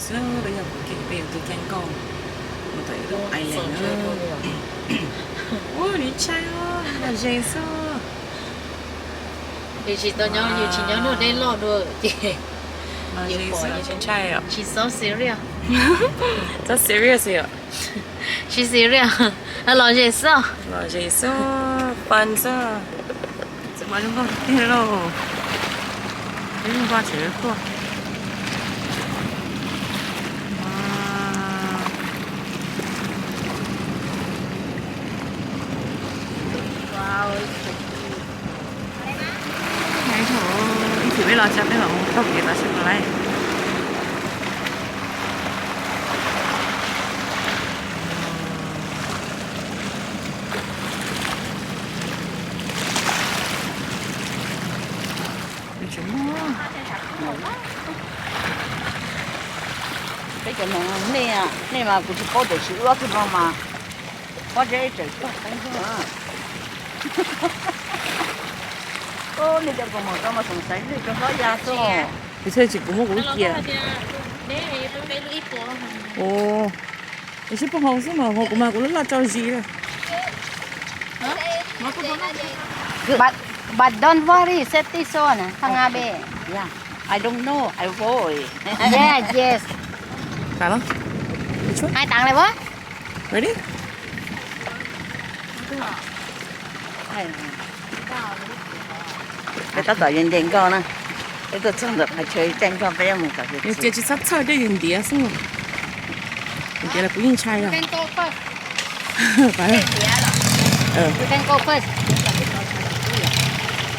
Xwb, peb yog kuv kev peb yuav tus caij nkoj mus tom ib lub island na. Ua li ntshai os, los ze xwb. Yus tsis tau nyob, yus tsis nyob nrog dej loj dua ces los ze xwb, tsis ntshai os. Tsis serious. Txhob serious yom. Tsis serious. Los ze xwb. Los ze xwb, fun xwb. Txiv Npaj lub nkoj tiag lauj. Peb lub nkoj tseem tuaj. Ib chim peb los tso peb mam mus taug kev los seb puas laib. Peb cov neeg nej, nej mas kuv tsis paub tias tsis ua kiag no mas pob zeb tseem tuaj qeeb xwb. Nej cov kaus mom rau mas xoom xaiv lwj rau hlob ya xwb. Kuv tsis, kuv muab kuv lub cia. Ua, sib puag hau xwb mas, hau kuv mas kuv lub loj tsau zis lawm. But, but don't worry, safety zone, Phang Nga Bay. Yeah, I don't know, I worry. Yeah, yes. Tải lắm. Hai tặng này bố. Ready? Peb tab tom yuav nce nkoj na. Peb tuaj txog ntawm qhov chaw caij nkoj peb mus kom yus cia tsis txhob txhawj, dej yus ntiav xwb. Ntiav los kuv yeej ntshai os.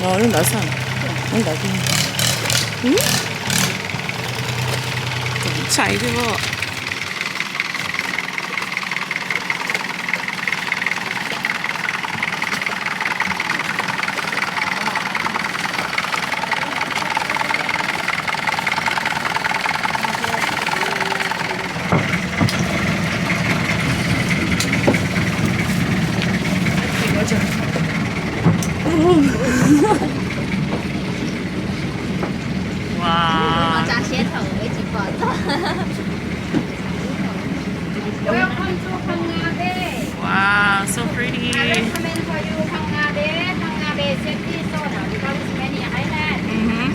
Lub ntawd xwb, lub ntawd. Ntshai thiab. Wow. Welcome to Phang Nga Bay. Wow, so pretty. I recommend for you Phang Nga Bay. Phang Nga Bay safety zone because many island,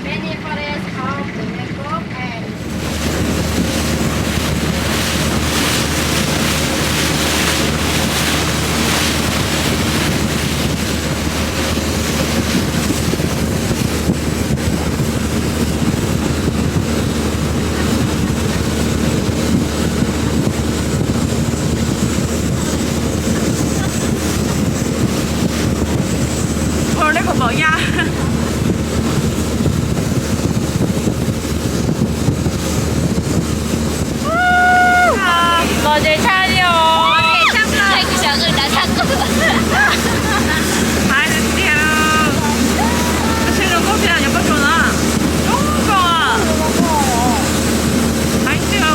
many forest of the mangrove and Ua nej khuv npaum yaj. Lom zem tshaj li os. Hais tiag, tab sis zoo nkauj tiag, nyob pab tsuas na. Zoo nkauj. Hais tiag.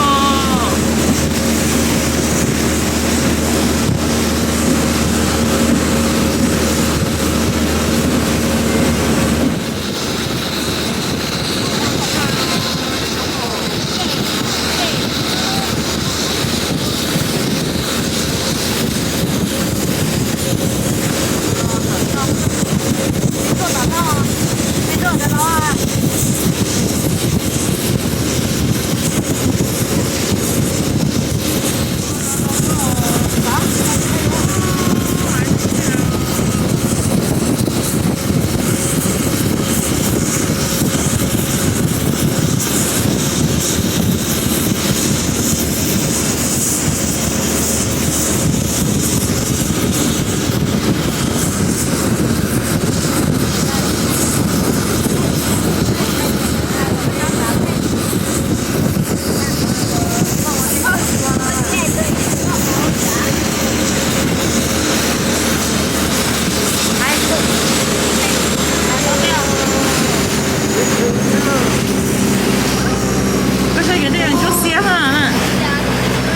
Koj saib cov dej no ntsuab xiab ha,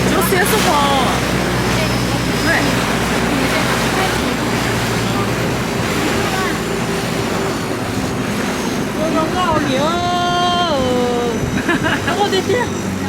ntsuab xiab xwb pom. Zoo nkauj niam, zoo nkauj tiag tiag.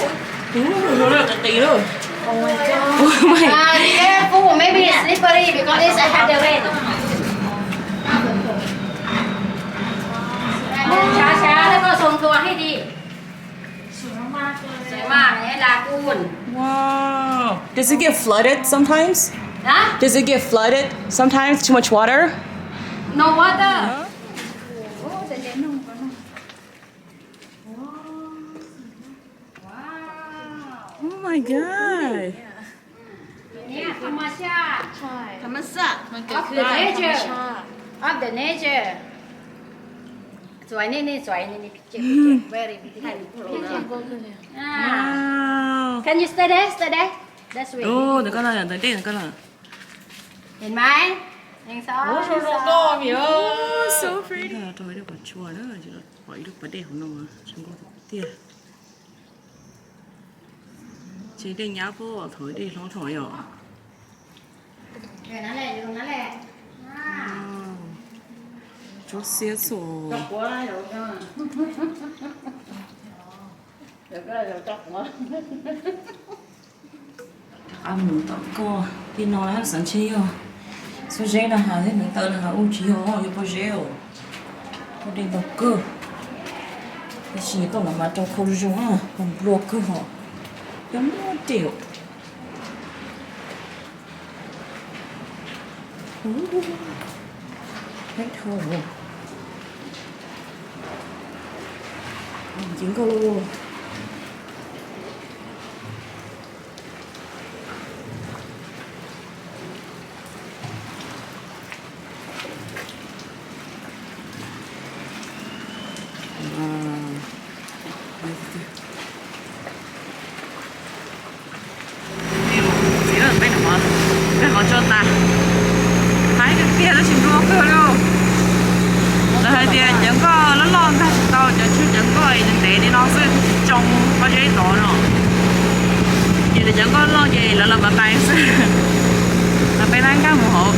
Ub, qis qis lawm. Oh my God. Uh, be careful, maybe it's slippery because it's ahead the rain. Sawv sawv, koj soo tua hais tias. Wow. Does it get flooded sometimes? Huh? Does it get flooded sometimes? Too much water? No water. Huh? Wow. Oh my God. ธรรมชาติ ธรรมชาติ มันเกิดขึ้น of the nature, of the nature. สวย นี่ นี่ สวย นี่ นี่ picture, picture, very beautiful. Wow. Can you stay there, stay there? That's way. Ntawm koj los, ntawm dej ntawm koj los. เห็นไหม หนึ่ง สอง สาม So pretty. Rau ib lub pas tsua na, pom ib lub pas dej hauv no, zoo nkauj tiag. Ces dej nyab puag thaum dej hlob thaum yom. Tsob xiab xwb. Rov qab mus tom koj tej no lawm, xav ntshe yog xuab zeb no has thiab hneev taw no has, ub tsis yog, yog pob zeb os. Pob dej ntau kawg. Tab sis koj los mas rau khau zoo zoo, nplua kawg hos. Cov muaj dej. Ub, peb dhau. Ncev nkauj lauj. Txiv, peb nov, peb qhov tso tas. Haib tiag tiag, tab sis nplua kawg li. Lawv hais tias Ntev li no xwb, tsoo pob zeb tod no. Ces lawv cov nkauj loj ces lawv los mus tais xwb, los peb tab nkag mus hauv.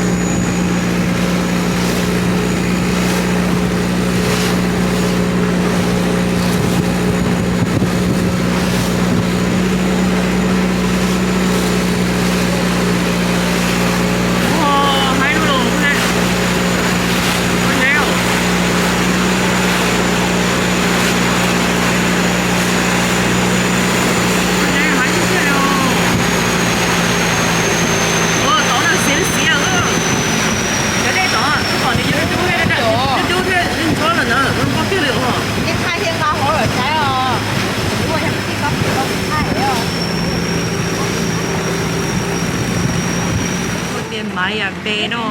Tias Maiv Yas Npe no.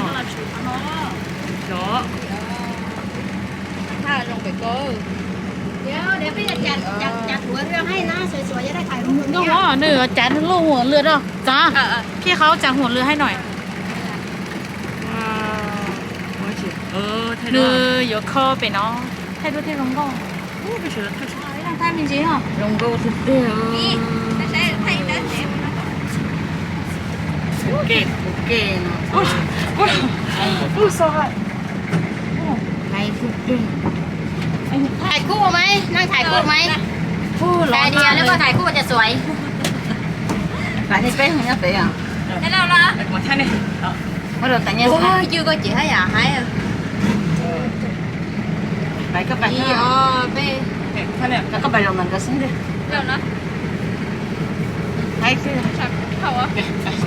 Cov Nws cav lub huam lwm no. Txav, khi qhov cav huam lwm haib no. Nws yuav kho pem no, thaij duab thiaj zoo nkauj. Zoo nkauj tiag tiag. Ua ke, ua ke no. Ua, ua, ua so hais. Hais kuj, hais kuj mas, neeg hais kuj mas. Hais tias lawv koj hais kuj cas xuav. Lawv thiaj peb nyob pem os. Muab rau tas nyiaj. Ua, cwj koj ces haj yam hais. Pais koj pais, koj pais los ntawm nkawd xwb ntag. Haib tiag.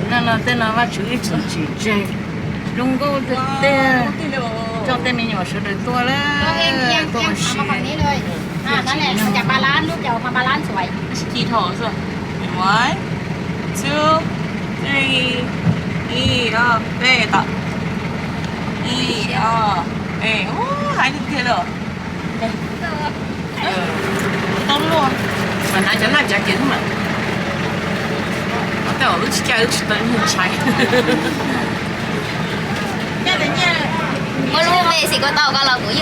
No no tej no Vajtswv ib txwm tsim tseg. Zoo nkauj tiag tiag. Coj tej me nyuam sawv daws tuaj lawm, tuaj ua si. One, two, three, ib, ob, peb, tom. Ib, ob, peb, ub, haib tiag tiag li. Tau luaj, mas hnav cov laj cav ces xwb mas. Tej zaum wb tsis caj wb tsis tau ntshai. Muab lub npe xim koj tau koj los kuv ywj.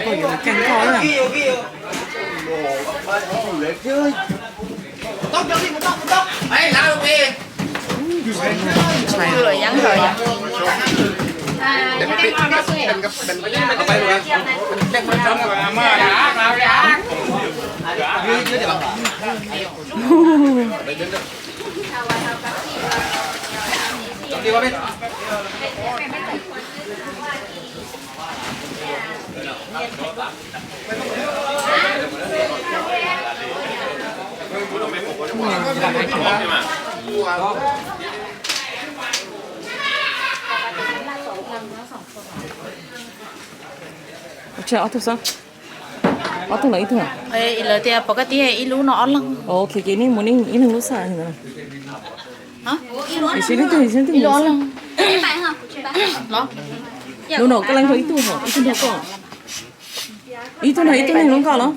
Koj yuav caj nkoj na. Ob tug xwb. Ob tug los ib tug. Lawv tias pom koj tias ib lub no ob leeg. Ok, ces nej mus nej ib leeg lub xwb. Ib lub ob leeg. Lub no koj leej rau ib tug, ib tug nrog koj. Ib tug nrog ib tug neeg lub nkoj los.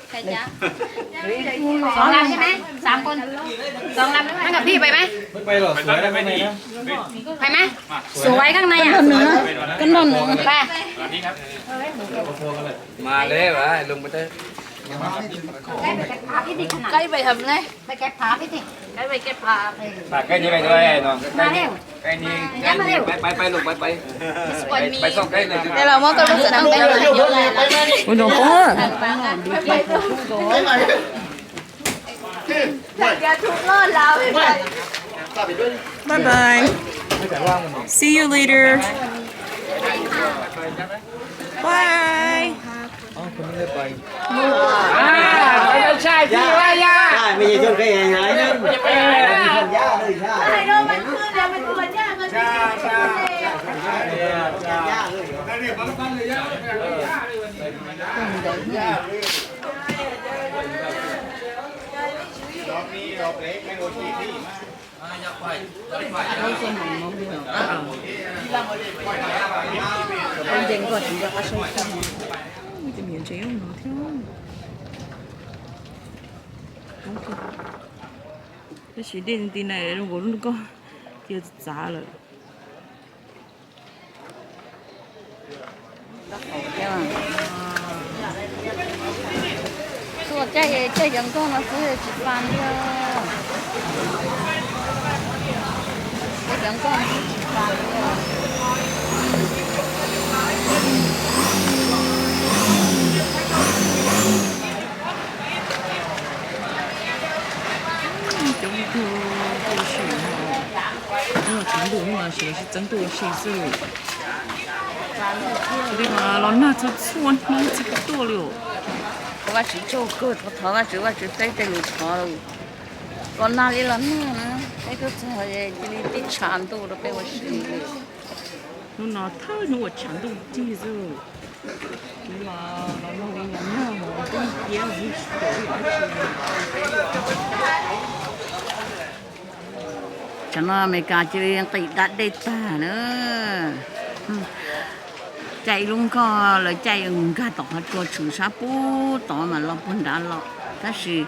Pais mas, xuav koj na yom. Koj nrog nws. Ua zoo poob. Bye bye. See you later. Bye. Tus niam ntses no thiab. Tab sis dej nti na zoo nkaus lub nkoj cia txav lawm. Tuaj caij, caij cov nkoj no xwb tsis fab li os. Caij cov nkoj no xwb tsis fab li os. Coob tug tuaj ua si, tsis ntuj no mas tsis txeeb tuaj ua si xwb. Los nag txhua txhua hnub tsis tuaj li os. Thov Vajtswv tsaug kawg, thov Vajtswv, Vajtswv teb tej lus thov los nag li los nag na, peb tuaj txog cia li tib tshav ntuj rau peb ua si li. Hnub no thawj hnub uas tshav ntuj cig xwb. Hnub no los nag li los nag, peb ciab tsis tau dab tsi. Tsam no Amelikas cia li nqis da dej tag na. Caij ib lub nkoj, lawv caij nkag tom qhov tsua tshwm sab pub tod mas los puag nrad los, tab sis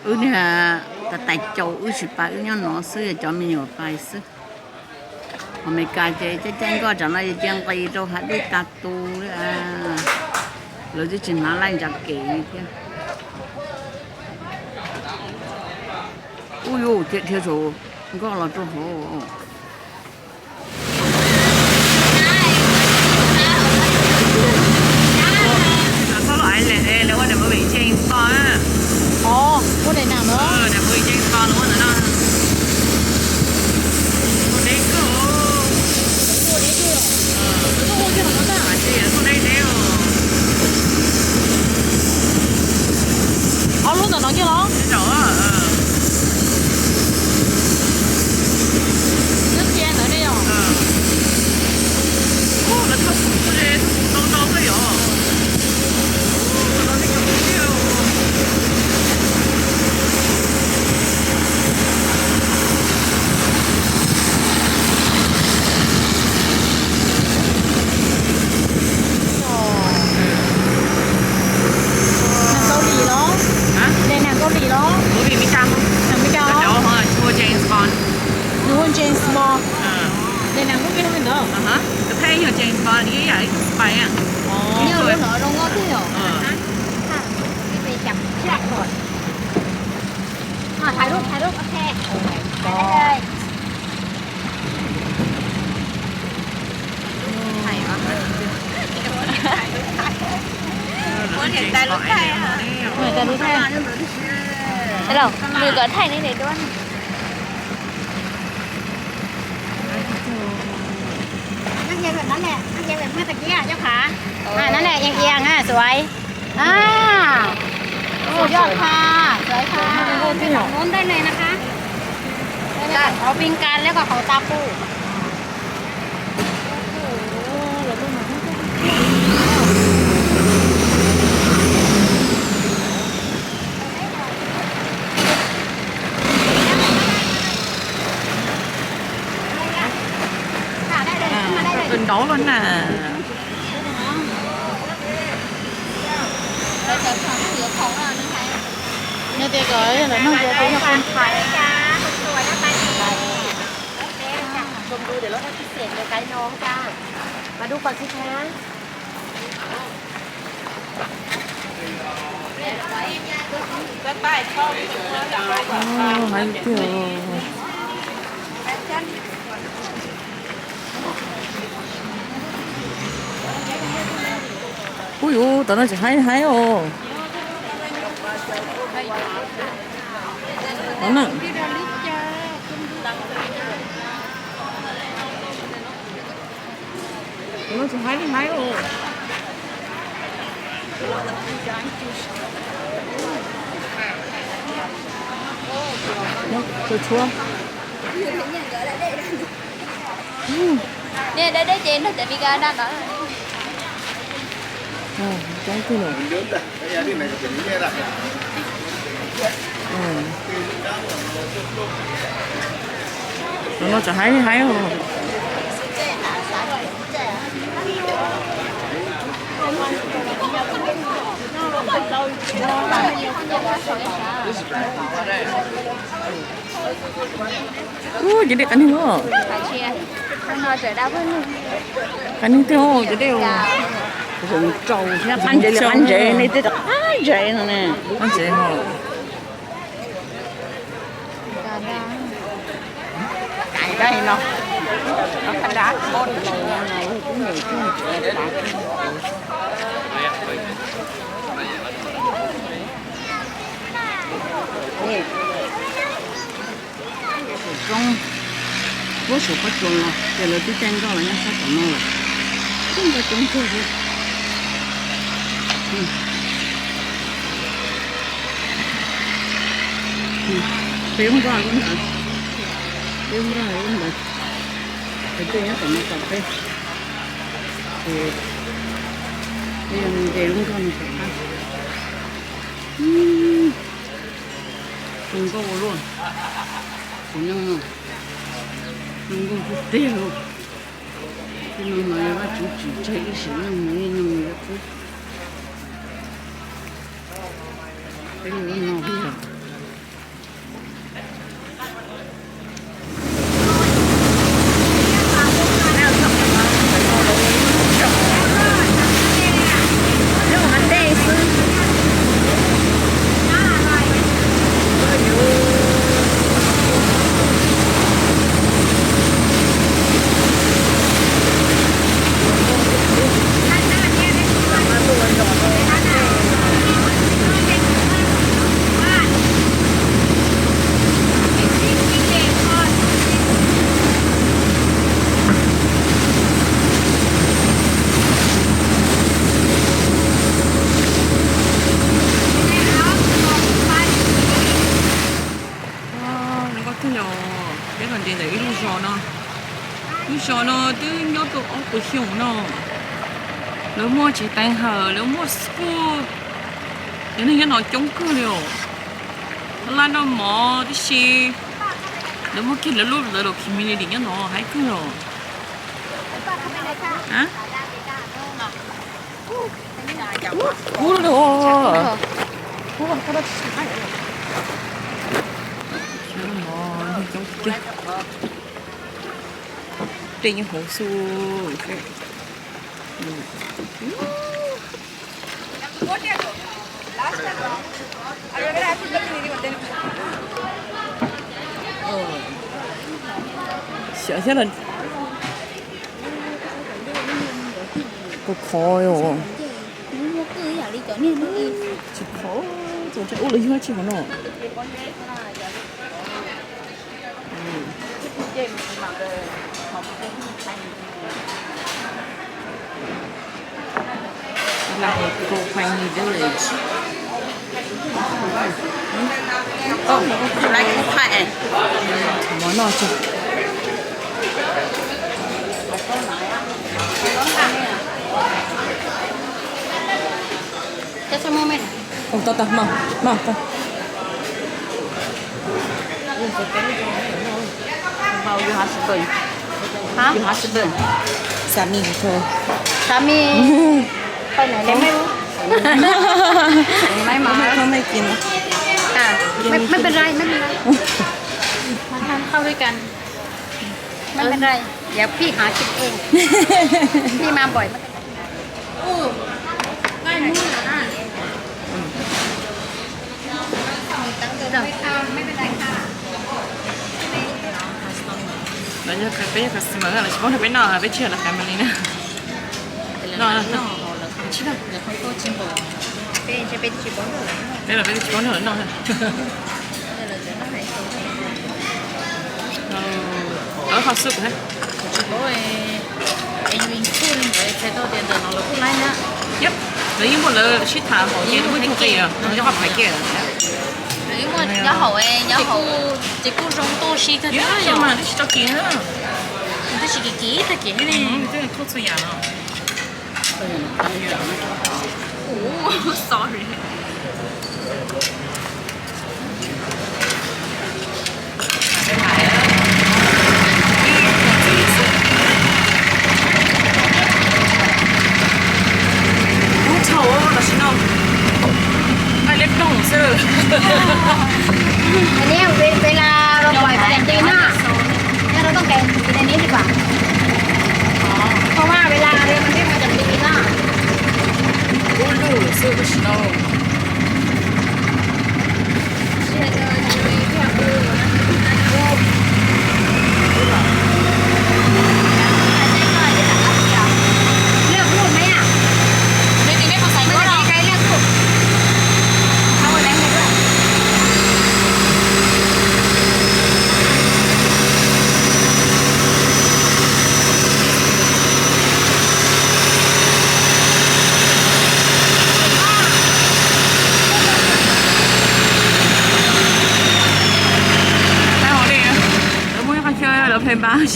wb niag tais caus wb tsis pais, wb nyob no xwb, cov me nyuam pais xwb. Amelikas ces caij caij nkoj tsam no ces cia nqis rau hav dej tas tu li, lawv twb tsis hnav laij ntsa kev li thiab. Ub yuv, dhia saum nkoj los rau hauv. Ua daim movie James Bond. Ua daim nam no. Ob lub ntawm no kiag los? Twb qhia ntawd ne yom. Nag Kaus Lim los? Daim nag Kaus Lim los? Nag Meb Kas los? Nws hu James Bond. Daim nag Kaus Lim ntawd. Koj thaij yog James Bond ib yam li tus spy. Yog lub no zoo nkauj tiag yom.ถ่ายรูป ถ่ายรูป โอเค Ua niam tais lub thaij hos. Ua niam tais lub thaij. Nws kom thaij neb daim duab. Neb muab tag kis coj qha. Neb ib yam na, sawv. สุดยอดค่ะ สวยค่ะ เชิญทางโน้นได้เลยนะคะ เขาปิงกันแล้วก็เขาตาปู Ntau lawm na. Nws tias kom lawv nug tias tus yog phone Thai. Chôm đu để lót đắt xịn, cái no ra. Mà đu còn xịn thế. Heev tiag. Ub yuv, tom no tseem haib haib os. Tom no tseem haib li haib os. Tshuav tshuav. Neb deb deb ces nrog cov Meskas dab no. Tom no tseem haib li haib os. Ub, ces dej qab neeg os. Qab neeg twg cov dej, qab ntsev li qab ntsev, nej tej qab ntsev no ne. Qab ntsev no. Roob, puag saum pob tsuas los ces lawv twb caij nkoj los nyob sab tom no lawm. Coob nkoj coob kawg thiab. Peb lub nkoj lub ntawd, peb lub nkoj lub ntawd, peb twb nyob tom no tom peb, ces peb yog nce lub nkoj no tom qab. Zoo nkauj ua luaj, tus neeg no zoo nkauj tiag tiag lauj. Tej no mas yog Vajtswv tsim tseg ib sim neej mus ib sim neej xwb. Peb lub no yog Zoo nkauj tiag los, peb los nres ntawm ib lub zos no. Lub zos no twb nyob tau ob puas xyoo no. Lawv muaj tsev teev hawm, lawv muaj school, cov neeg nyob no coob kawg li os. Noj laj noj mov tib si, lawv muaj kiag lawv lub, lawv los community nyob no haib kawg os. Kub los. Tej nyob hauv xwb. Xyov thiab los. Khov khov os. Tsis khov, ua los yog tsis khov no. Lackawanna Village. Mov noj tso. Ua tau tau, maj maj tau. Your husband. Hả? Your husband. Sami thôi. Sami. Coi này để mấy. Mấy mà. Không, không, mấy kia nữa. À, mấy, mấy bên đây, mấy bên đây. Mà không, không đi cần. Mấy bên đây. Dạ, phi hả chị em. Phi mà bội. Lawv yog peb yog customer lawv tsis paub nrog peb noj, peb tsis yog lawv family na. No, no. Tsis no. Peb los peb tsis paub nrog lawv noj. Lawv ho soup thiab. Tsis paub es, es yus include li ntawd txhais tau tias ntawm no lawv kuj laib thiab. Yep, lawv yeej muaj lawv sib tham hauv ces lawv muaj ib tug qis no nyob qhov pais kiag. Lawv yeej muaj nyob hauv, nyob hauv ces kuj zoo tuaj si kawg thiab yom. Mas twb tsis tau kis na. Twb tsis kis kis tag kis thiab ne. Twb tau txhua yam no. Ui, sorry. Ub thaum los sis no, nqaij liab ploog xwb. Aneb peb, peb la los pais pem ti na. Nyob rau toj kev ti na neb li pam.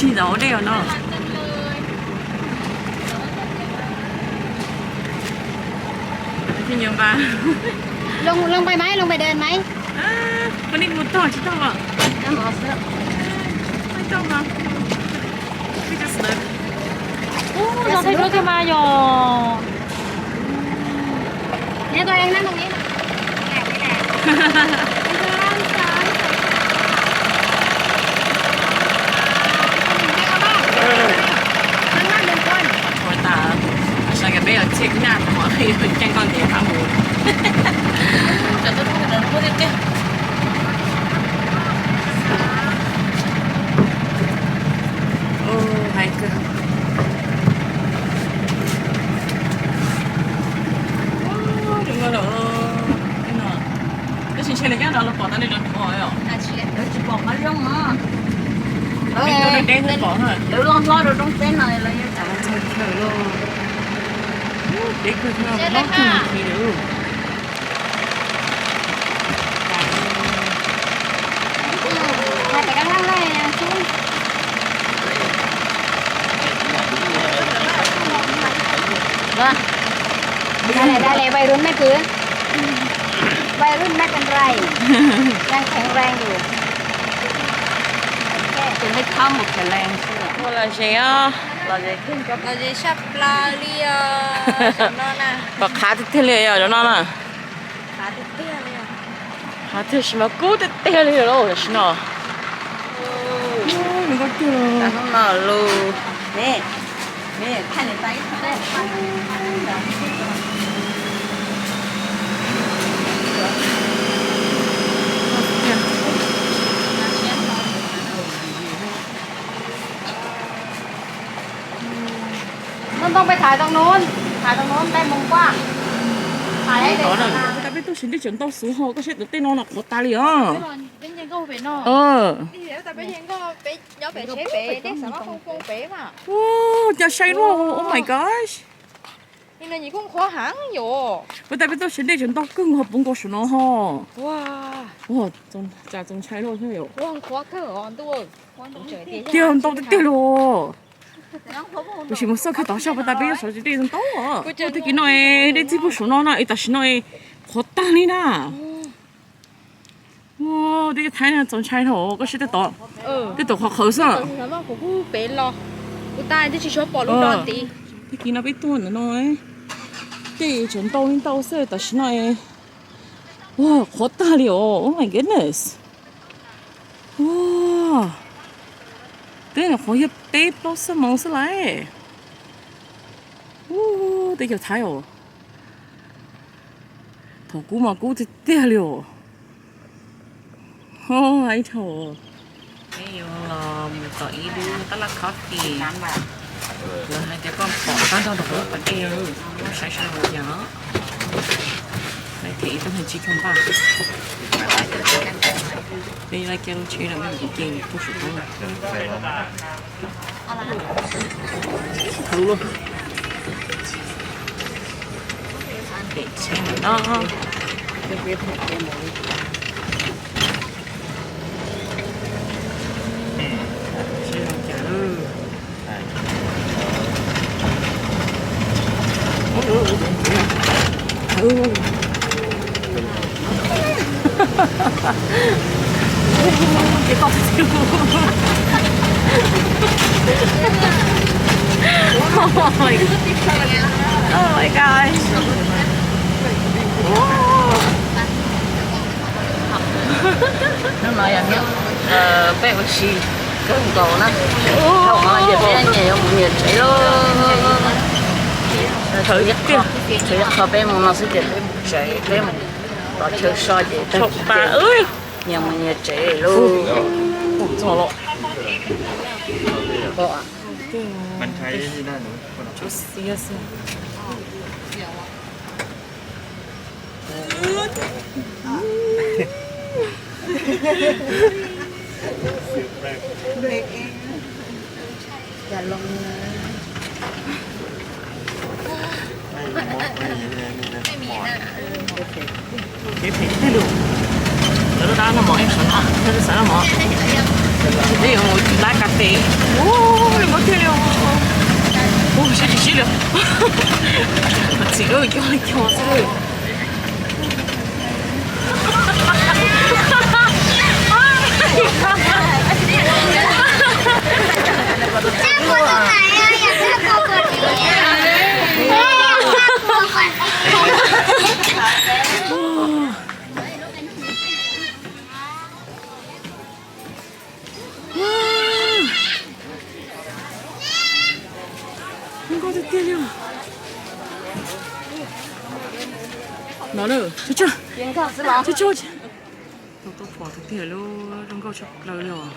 Tsis ntawd dej os no. Lông, lông bay máy, lông bay đèn máy. Ua nej mus tog tsis tau os. Tau os. Ub, no peb lub thiab mas yog. Ua tas, sawv kev peb los txhij nyaj thaum peb ceeb koj ntiav qab mus. Cov tub roob ntawd muaj tiag tiag. Hais kawg. Tab sis ntshe lawv nyob no los pom tau li lawv nrov os. Lawv tsis pom qhov zoo os. Lawv deb pom, lawv loj hlob rau roob teb no lawv yeej txawj chaw los. Deb kawg, hlob kawg li. Dale, dale, วัยรุ่นไม่ถือ วัยรุ่นไม่เป็นไร ยังแข็งแรงอยู่ เตรียมให้พร้อมหมดแข็งแรง Ua los ze os. Los ze sab plaws li os. Pom qhav tiag tiag li os cov no na. Qhav tiag tiag li os. Qhav tiag sis mas kub tiag tiag li os tam sim no. Hnub no lus. Ntoo, ntoo, peb thaiv tau nub, thaiv tau nub peb mus quaj. Thaiv tau nub. Ua tas peb tuaj saib dej tseem ntau xwb ho, koj saib tej no no qhuav tas li os. Ua cas sai luaj, oh my gosh. Ua tas peb tuaj saib dej tseem ntau kawg ho puv nkaus saum no ho. Ua cas txaus ntshai luaj thiab yom. Tiag ntau tiag tiag li. Kuv sim mus xauj kiag tod saib puas tas peb yuav sawv tsis dej ntau. Tag kis no dej txij puag saum no na es tam sim no qhuav tag li na. Tej Thaib no txaus ntshai dhau, koj saib tej tod, tej tod qhuav qhawv xwb. Tag kis no peb tuaj ntawm no, dej tseem ntau li ntau xwb tam sim no. Ua qhuav tag li os, oh my goodness. Ua teb no qhuav yog peb plaub xuab moos xwb lauj. Ua teb chaws Thaib os. Thaum kub mas kub tiag tiag li os. Ib dhau peb yuav los mus tom ib lub tab laj coffee. Lawv hais tias koj pom tag nrho rau hauv lub pas dej, koj saib saib ua cas. Lawv them ib tug me ntsis tug npaj. Peb laj kiag lub tsheb los peb mus ces puag saum tod. Them tsheb no. Oh my, oh my gosh. Hnub no yog hnub peb ua si kawg nkaus na. Thaum no ces peb nyias yuav mus nyias tsev lawm. Tshuav ib qho peb mus no xwb ces peb mus tsev, peb mus tom chaw so ces tag kis ces nyias mus nyias tsev lawm. Kev phem tiag li. Lawv lub dab noj mov ib sav no, lawv xav noj mov. Twb yuav mus lab kas fes. Ub, zoo nkauj tiag li. Ub, sib tsis sib li. Mas txiv lub cog li cog xwb. Zoo nkauj tiag tiag li. No na, tsuag tsuag, tsuag tsuag. Tau tuaj pom tiag tiag li, zoo nkauj tshaj plaws li os.